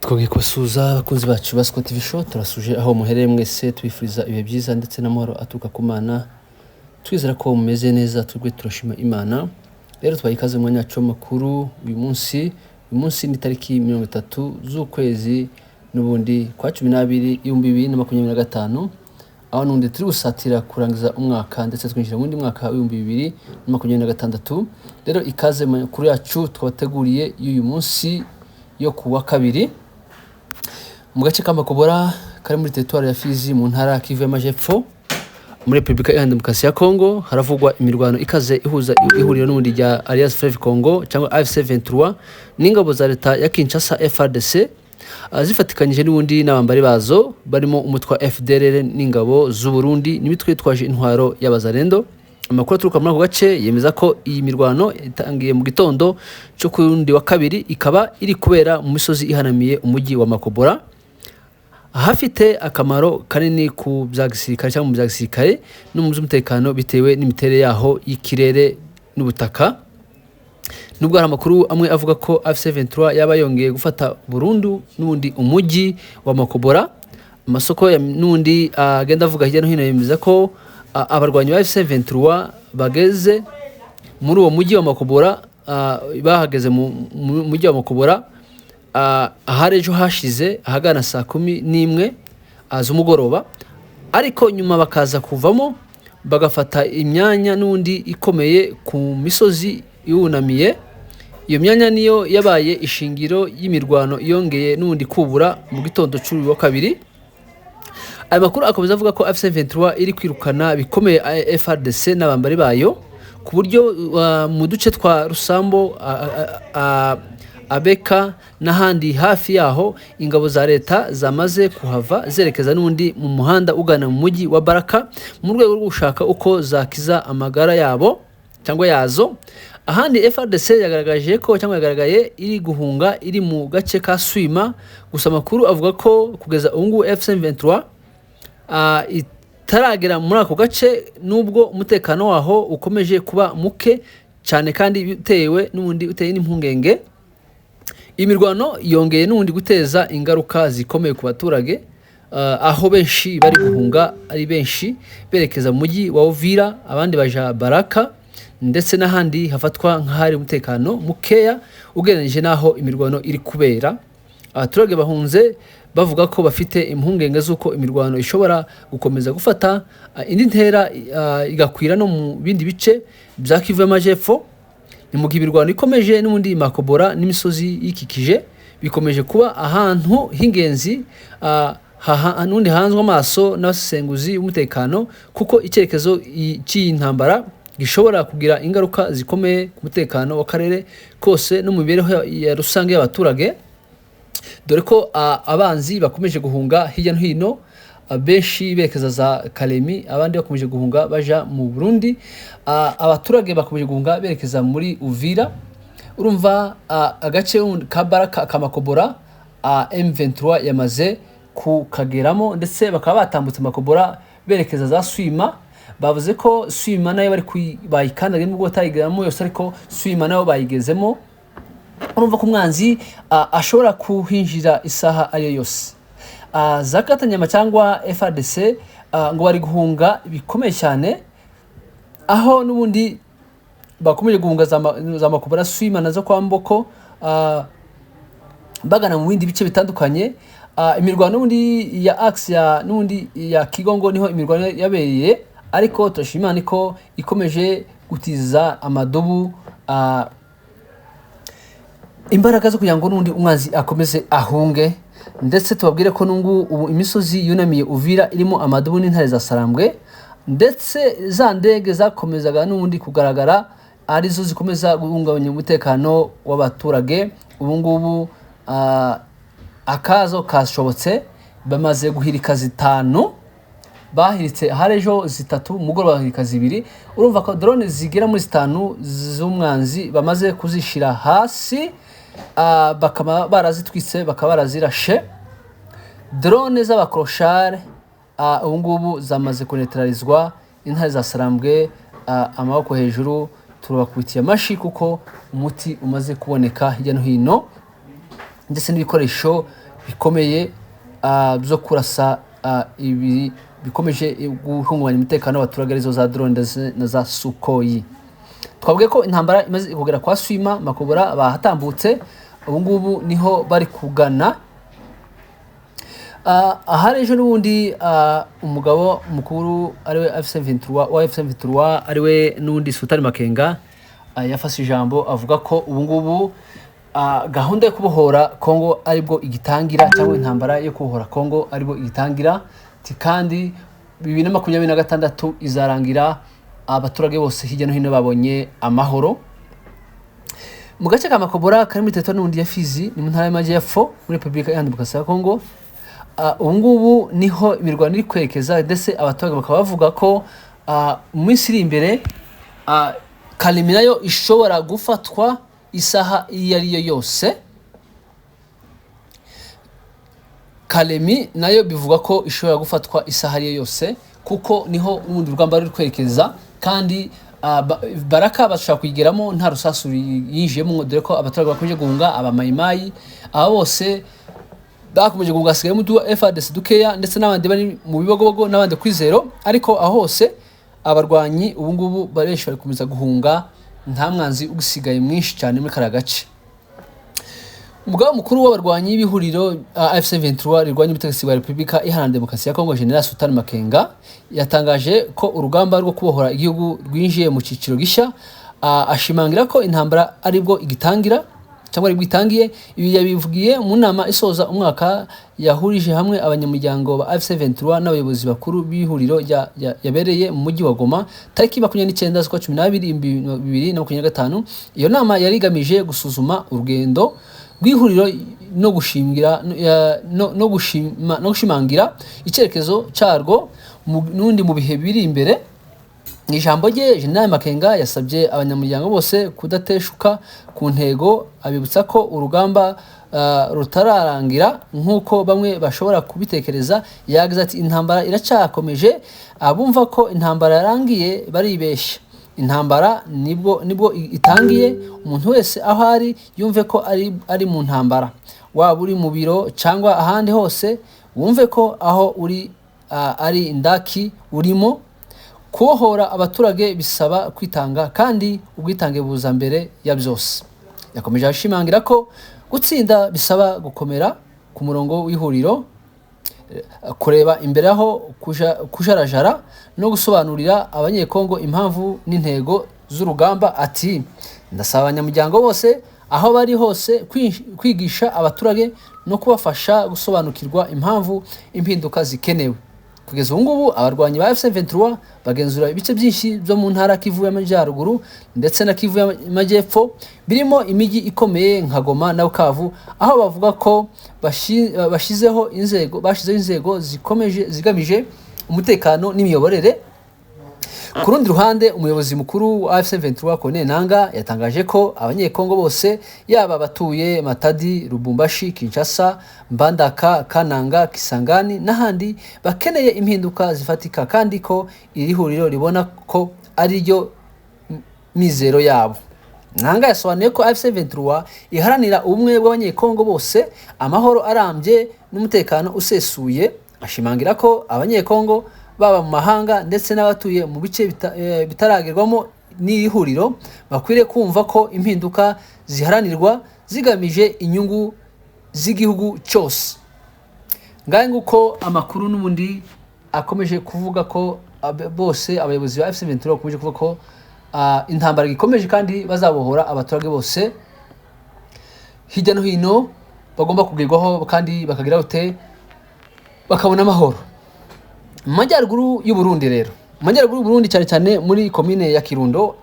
Twongeye kubasuhuza, abakunzi bacu ba Scott TV Show. Turasuje aho muherereye mwese, tubifuriza ibihe byiza ndetse n'amahoro aturuka ku Mana. Twizera ko mumeze neza, twebwe turashima Imana. Rero twaye ikaze mu mwanya wacu w'amakuru uyu munsi. Uyu munsi ni tariki 30 z'ukwezi n'ubundi kwa 12, 2025, aho n'ubundi turi gusatira kurangiza umwaka ndetse twinjira mu wundi mwaka wa 2026. Rero ikaze mu makuru yacu twabateguriye y'uyu munsi yo ku wa kabiri. Mu gace ka Makobora kari muri teritwari ya Fizi, mu ntara ya Kivu y'Amajepfo, muri Repubulika Iharanira Demokarasi ya Kongo, haravugwa imirwano ikaze ihuza ihuriro n'ubundi rya Alliance Fleuve Congo cyangwa AFC 23 n'ingabo za leta ya Kinshasa FARDC, zifatikanyije n'ubundi n'abambari bazo barimo umutwe wa FDLR n'ingabo z'u Burundi n'imitwe yitwaje intwaro y'Abazalendo. Amakuru aturuka muri ako gace yemeza ko iyi mirwano itangiye mu gitondo cyo ku wundi wa kabiri, ikaba iri kubera mu misozi ihanamiye umujyi wa Makobora, ahafite akamaro kanini ku bya gisirikare cyangwa mu bya gisirikare no mu by'umutekano, bitewe n'imiterere yaho y'ikirere n'ubutaka. Nubwo hari amakuru amwe avuga ko AFC 23 yaba yongeye gufata burundu n'ubundi umujyi wa Makobora, amasoko n'ubundi agenda avuga hirya no hino yemeza ko abarwanyi ba AFC 23 bageze muri uwo mujyi wa Makobora, bahageze mu mujyi wa Makobora ahari ejo hashize ahagana saa 11 z'umugoroba, ariko nyuma bakaza kuvamo bagafata imyanya n'undi ikomeye ku misozi iwunamiye. Iyo myanya niyo yabaye ishingiro y'imirwano yongeye n'ubundi kubura mu gitondo cy'uyu wa kabiri. Aya makuru akomeza avuga ko AFC 23 iri kwirukana bikomeye FARDC n'abambari bayo, ku buryo mu duce twa Rusambo, Abeka n'ahandi hafi yaho ingabo za leta zamaze kuhava zerekeza n'undi mu muhanda ugana mu mujyi wa Baraka, mu rwego rwo gushaka uko zakiza amagara yabo cyangwa yazo. Ahandi FARDC yagaragaje ko cyangwa yagaragaye iri guhunga iri mu gace ka Swima. Gusa amakuru avuga ko kugeza ubu ngubu AFC 23 itaragera muri ako gace, nubwo umutekano waho ukomeje kuba muke cyane kandi bitewe n'ubundi uteye n'impungenge. Imirwano yongeye n'ubundi guteza ingaruka zikomeye ku baturage, aho benshi bari guhunga ari benshi berekeza mu mujyi wa Uvira, abandi baja Baraka ndetse n'ahandi hafatwa nk'ahari umutekano mukeya ugereranyije n'aho imirwano iri kubera. Abaturage bahunze bavuga ko bafite impungenge z'uko imirwano ishobora gukomeza gufata indi ntera, igakwira no mu bindi bice bya Kivu y'Amajepfo. Ni mu gihe imirwano ikomeje n'ubundi, Makobora n'imisozi yikikije bikomeje kuba ahantu h'ingenzi n'ubundi hanzwe amaso n'abasesenguzi b'umutekano, kuko icyerekezo cy'iyi ntambara gishobora kugira ingaruka zikomeye ku mutekano w'akarere kose no mu mibereho ya rusange y'abaturage, dore ko abanzi bakomeje guhunga hirya no hino, benshi berekeza za Kalemi, abandi bakomeje guhunga baja mu Burundi. Abaturage bakomeje guhunga berekeza muri Uvira. Urumva agace ka Baraka ka Makobora, M23 yamaze kukageramo, ndetse bakaba batambutse Makobora berekeza za Swima. Bavuze ko Swima nayo bari bayikandagiye, nubwo batayigeramo yose, ariko Swima nayo bayigezemo. Urumva ko umwanzi ashobora kuhinjira isaha ariyo yose. Za Katanyama cyangwa FARDC ngo bari guhunga bikomeye cyane, aho n'ubundi bakomeje guhunga za Makobora, Swima na zo kwa Mboko, bagana mu bindi bice bitandukanye. Imirwano n'ubundi ya axe ya n'ubundi ya Kigongo niho imirwano yabereye, ariko turashima Imana ko ikomeje gutiza amadubu imbaraga zo kugira ngo n'undi umwanzi akomeze ahunge. Ndetse tubabwire ko n'ungu ubu imisozi yunamiye Uvira irimo amadubu n'intare za Sarambwe, ndetse za ndege zakomezaga n'ubundi kugaragara arizo zikomeza guhungabanya umutekano w'abaturage. Ubu ngubu akazo kashobotse, bamaze guhirika zitanu. Bahiritse hari ejo zitatu, mugoroba bahirika zibiri. Urumva ko drone zigera muri zitanu z'umwanzi bamaze kuzishyira hasi, bakaba barazitwitse, bakaba barazirashe. Drone z'abakoroshare ubu ngubu zamaze kunetralizwa. Intare za Sarambwe, amaboko hejuru, turabakubitiye amashi kuko umuti umaze kuboneka hirya no hino, ndetse n'ibikoresho. bikomeye byo kurasa, ibi bikomeje guhungabanya umutekano w'abaturage, arizo za drone ndetse na za Sukhoi. Twavuge ko intambara imaze kugera kwa Swima Makobora, bahatambutse, ubu ngubu niho bari kugana. Ahari ejo n'ubundi umugabo mukuru ariwe AFC 23 wa AFC 23, ariwe n'ubundi Sultani Makenga, yafashe ijambo avuga ko ubu ngubu gahunda yo kubohora Kongo aribwo igitangira, cyangwa intambara yo kubohora Kongo aribwo igitangira. Ati kandi 2026 izarangira abaturage bose hirya no hino babonye amahoro. Mu gace ka Makobora kari muri teritwari n'ubundi ya Fizi, ni mu ntara y'Amajyepfo muri Repubulika Iharanira Demokarasi ya Kongo. Ubu ngubu niho imirwano iri kwerekeza, ndetse abaturage bakaba bavuga ko mu minsi iri imbere Kalemi nayo ishobora gufatwa isaha iyo ari yo yose. Kalemi nayo bivuga ko ishobora gufatwa isaha ariyo yose, kuko niho ubundi rugamba ruri kwerekeza. Kandi Baraka bashobora kuyigeramo nta rusasu yinjiyemo, dore ko abaturage bakomeje guhunga. Abamayimayi aba bose bakomeje guhunga, hasigayemo utu FARDC dukeya ndetse n'abandi bari mu Bibogobogo n'abandi kuri zero. Ariko aho hose abarwanyi ubu ngubu benshi bari gukomeza guhunga, nta mwanzi usigaye mwinshi cyane muri kariya gace. Umugaba mukuru w'abarwanyi b'ihuriro AFC 23 rirwanya ubutegetsi bwa Repubulika Iharanira Demokarasi ya Kongo, General Sultan Makenga, yatangaje ko urugamba rwo kubohora igihugu rwinjiye mu cyiciro gishya, ashimangira ko intambara aribwo igitangira cyangwa aribwo itangiye. Ibi yabivugiye mu nama isoza umwaka yahurije hamwe abanyamuryango ba AFC 23 n'abayobozi bakuru b'ihuriro yabereye mu mujyi wa Goma tariki 29 z'ukwa 12 2025. Iyo nama yari igamije gusuzuma urugendo rw'ihuriro no gushingira no, no, gushima, no gushimangira icyerekezo cyarwo n'undi mu bihe biri imbere. Mu ijambo rye, General Makenga yasabye abanyamuryango bose kudateshuka ku ntego, abibutsa ko urugamba rutararangira nk'uko bamwe bashobora kubitekereza. Yagize ati: "Intambara iracyakomeje, abumva ko intambara yarangiye baribeshya. Intambara nibwo itangiye. Umuntu wese aho ari yumve ko ari mu ntambara, waba uri mu biro cyangwa ahandi hose, wumve ko aho uri ari indaki urimo. Kubohora abaturage bisaba kwitanga, kandi ubwitange buza mbere ya byose." Yakomeje ashimangira ko gutsinda bisaba gukomera ku murongo w'ihuriro, kureba imbere aho kujarajara, no gusobanurira Abanyekongo impamvu n'intego z'urugamba. Ati: "Ndasaba abanyamuryango bose aho bari hose kwigisha abaturage no kubafasha gusobanukirwa impamvu impinduka zikenewe." Kugeza ubu ngubu abarwanyi ba AFC 23 bagenzura ibice byinshi byo mu ntara Kivu y'Amajyaruguru ndetse na Kivu y'Amajyepfo, birimo imijyi ikomeye nka Goma na Bukavu, aho bavuga ko bashyizeho inzego zikomeje zigamije umutekano n'imiyoborere. Ku rundi ruhande, umuyobozi mukuru wa AFC 23, Corneille Nangaa, yatangaje ko Abanyekongo bose, yaba abatuye Matadi, Lubumbashi, Kinshasa, Mbandaka, Kananga, Kisangani n'ahandi, bakeneye impinduka zifatika, kandi ko iri huriro ribona ko ari ryo mizero yabo. Nangaa yasobanuye ko AFC 23 iharanira ubumwe bw'Abanyekongo bose, amahoro arambye n'umutekano usesuye, ashimangira ko Abanyekongo baba mu mahanga ndetse n'abatuye mu bice bitaragerwamo n'iri huriro bakwiriye kumva ko impinduka ziharanirwa zigamije inyungu z'igihugu cyose. Ngahe nguko amakuru n'ubundi akomeje kuvuga ko bose abayobozi ba AFC 23 bakomeje kuvuga ko intambara ikomeje kandi bazabohora abaturage bose hirya no hino, bagomba kugerwaho kandi bakagira ute, bakabona amahoro. Mu majyaruguru y'u Burundi rero, mu majyaruguru y'u Burundi, cyane cyane muri komine ya Kirundo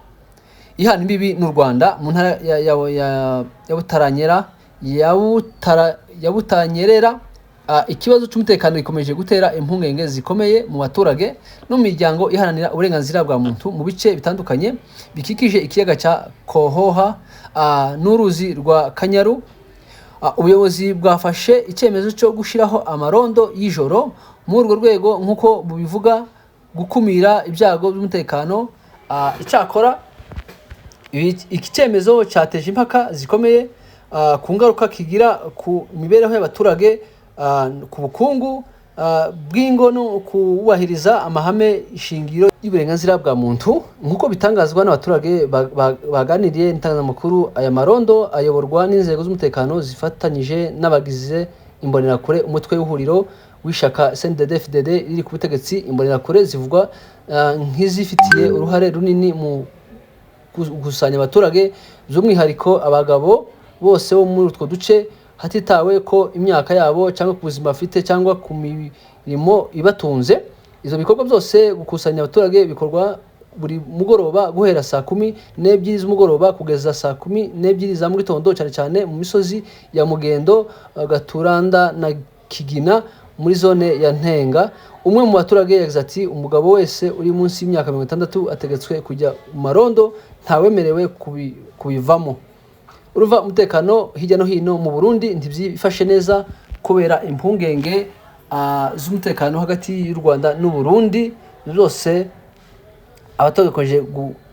ihana imbibi n'u Rwanda, mu ntara ya Butaranyera ya Butara, ya Butanyerera, ikibazo cy'umutekano gikomeje gutera impungenge zikomeye mu baturage no mu miryango iharanira uburenganzira bwa muntu mu bice bitandukanye bikikije ikiyaga cya Kohoha n'uruzi rwa Kanyaru. Ubuyobozi bwafashe icyemezo cyo gushyiraho amarondo y'ijoro muri urwo rwego, nk'uko bubivuga, gukumira ibyago by'umutekano. Icyakora iki cyemezo cyateje impaka zikomeye. ku ngaruka kigira ku mibereho y'abaturage, ku bukungu bw'ingo no kubahiriza amahame shingiro y'uburenganzira bwa muntu, nk'uko bitangazwa n'abaturage baganiriye n'itangazamakuru. Aya marondo ayoborwa n'inzego z'umutekano zifatanyije n'abagize Imbonerakure, umutwe w'ihuriro w'ishyaka CNDD-FDD riri ku butegetsi. Imbonerakure zivugwa nk'izifitiye uruhare runini mu gukusanya abaturage, by'umwihariko abagabo bose bo muri utwo duce, hatitawe ko imyaka yabo cyangwa ku buzima bafite cyangwa ku mirimo ibatunze. Izo bikorwa byose, gukusanya abaturage, bikorwa buri mugoroba guhera saa 12 z'umugoroba kugeza saa 12 za mu gitondo, cyane cyane mu misozi ya Mugendo, Gaturanda na Kigina muri zone ya Ntenga. Umwe mu baturage yagize ati: "Umugabo wese uri munsi y'imyaka 60 ategetswe kujya mu marondo, ntawemerewe kubivamo." Urumva umutekano hirya no hino mu Burundi ntibyifashe neza kubera impungenge z'umutekano hagati y'u Rwanda n'u Burundi zose. Abaturage bakomeje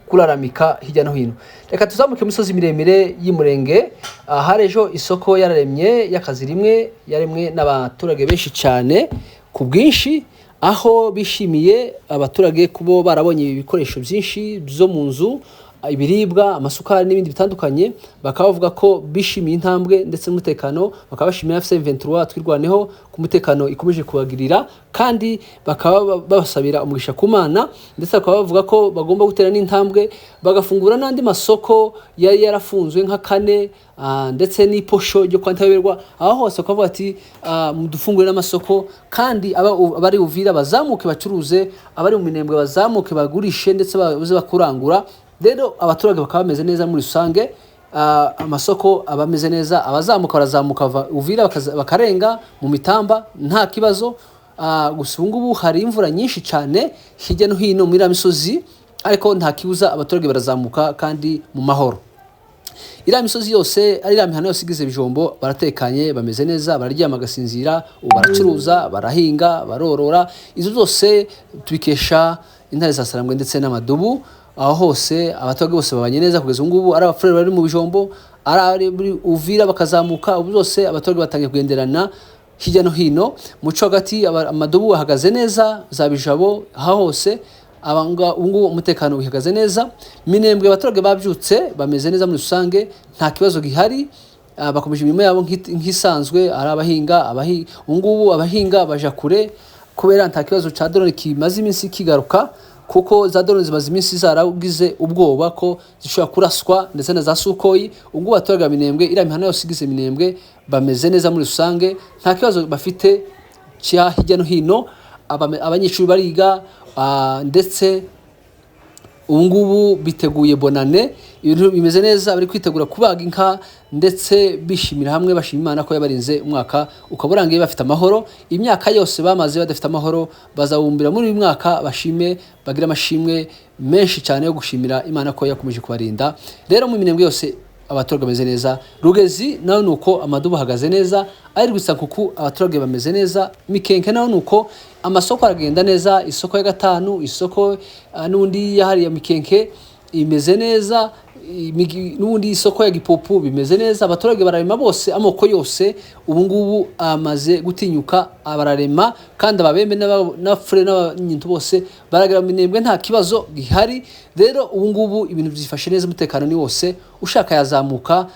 kuraramika hirya no hino. Reka tuzamuke imisozi miremire y'Imurenge. Hari ejo isoko yararemye y'akazi rimwe, yaremwe n'abaturage benshi cyane ku bwinshi, aho bishimiye abaturage kuba barabonye ibikoresho byinshi byo mu nzu, ibiribwa, amasukari n'ibindi bitandukanye. Bakaba bavuga ko bishimiye intambwe ndetse n'umutekano, bakaba bashimira AFC M23 Twirwaneho ku mutekano ikomeje kubagirira, kandi bakaba babasabira umugisha ku Mana, ndetse bakaba bavuga ko bagomba gutera n'intambwe bagafungura n'andi masoko yari yarafunzwe nka kane, ndetse n'iposho ryo kwa Ntaberwa. Aho hose bakavuga ati: "Mudufungure n'amasoko, kandi abari Uvira bazamuke bacuruze, abari mu Minembwe bazamuke bagurishe, ndetse baze bakurangura." Rero abaturage bakaba bameze neza muri rusange. Amasoko aba ameze neza, abazamuka barazamuka bava Uvira bakarenga mu mitamba nta kibazo. Gusa ubu ngubu hari imvura nyinshi cyane hirya no hino muri iriya misozi, ariko nta kibuza, abaturage barazamuka kandi mu mahoro. Iriya misozi yose, ari iriya mihanda yose igize Bijombo, baratekanye, bameze neza, bararyama bagasinzira, ubu baracuruza, barahinga, barorora. Izo zose tubikesha intare za Sarambwe ndetse n'amadubu. Aho hose abaturage bose babanye neza kugeza ubu ngubu, ari Abafurere bari mu Bijombo, ari abari muri Uvira bakazamuka, ubu zose abaturage batangiye kugenderana hirya no hino. Muco hagati amadubu ahagaze neza, za Bijabo, aho hose ubu ngubu umutekano uhagaze neza. Minembwe abaturage babyutse bameze neza muri rusange, nta kibazo gihari. Bakomeje imirimo yabo nk'isanzwe, ari abahinga, ubu ngubu abahinga baja kure kubera nta kibazo ca drone kimaze iminsi kigaruka, kuko za drone zimaze iminsi zaragize ubwoba ko zishobora kuraswa, ndetse na za Sukhoi. Ubu ngubu abaturage ba Minembwe, iriya mihanda yose igize Minembwe, bameze neza muri rusange, nta kibazo bafite cya hirya no hino. Abanyeshuri bariga, ndetse ubu ngubu biteguye bonane, ibintu bimeze neza, bari kwitegura kubaga inka ndetse bishimira hamwe, bashima Imana ko yabarinze umwaka ukaba urangiye bafite amahoro. Imyaka yose bamaze badafite amahoro bazawumbira muri uyu mwaka, bashime, bagire amashimwe menshi cyane yo gushimira Imana ko yakomeje kubarinda. Rero mu Minembwe yose abaturage bameze neza. Rugezi naho nuko, amadubu ahagaze neza, ari gusa kuku abaturage bameze neza. Mikenke naho nuko, amasoko aragenda neza, isoko ya gatanu, isoko n'undi yahariye Mikenke imeze neza, n'ubundi isoko ya Gipupu bimeze neza. Abaturage bararema bose, amoko yose ubu ngubu amaze gutinyuka, bararema, kandi Ababembe n'Abafure n'Abanyintu bose baragera mu Minembwe nta kibazo gihari. Rero ubu ngubu ibintu byifashe neza, umutekano ni wose, ushaka yazamuka,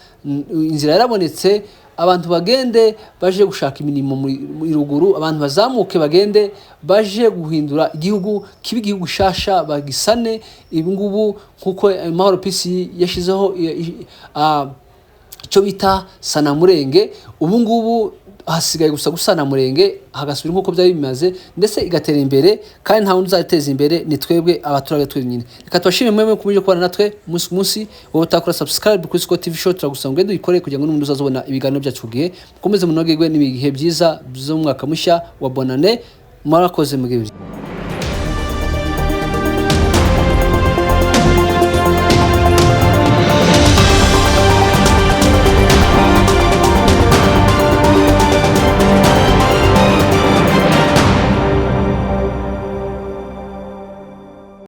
inzira yarabonetse. Abantu bagende baje gushaka imirimo muri ruguru, abantu bazamuke bagende baje guhindura igihugu kibe igihugu shasha, bagisane. Ibi ngubu nkuko Mahoro Peace yashizeho icyo bita Sanamurenge, ubu ngubu hasigaye gusa gusana Murenge hagasubira nk'uko byari bimaze, ndetse igatera imbere, kandi nta wundi uzateza imbere, ni twebwe abaturage twenyine. Reka tubashime mwemwe mukomeje kubana natwe umunsi ku munsi. Wowe utakora subscribe kuri Scott TV Show, turagusaba ngo uyikore kugira ngo n'umuntu uzazobona ibiganiro byacu ku gihe. Mukomeze munogerwe n'ibihe byiza by'umwaka mushya wa bonane. Murakoze, mugihe.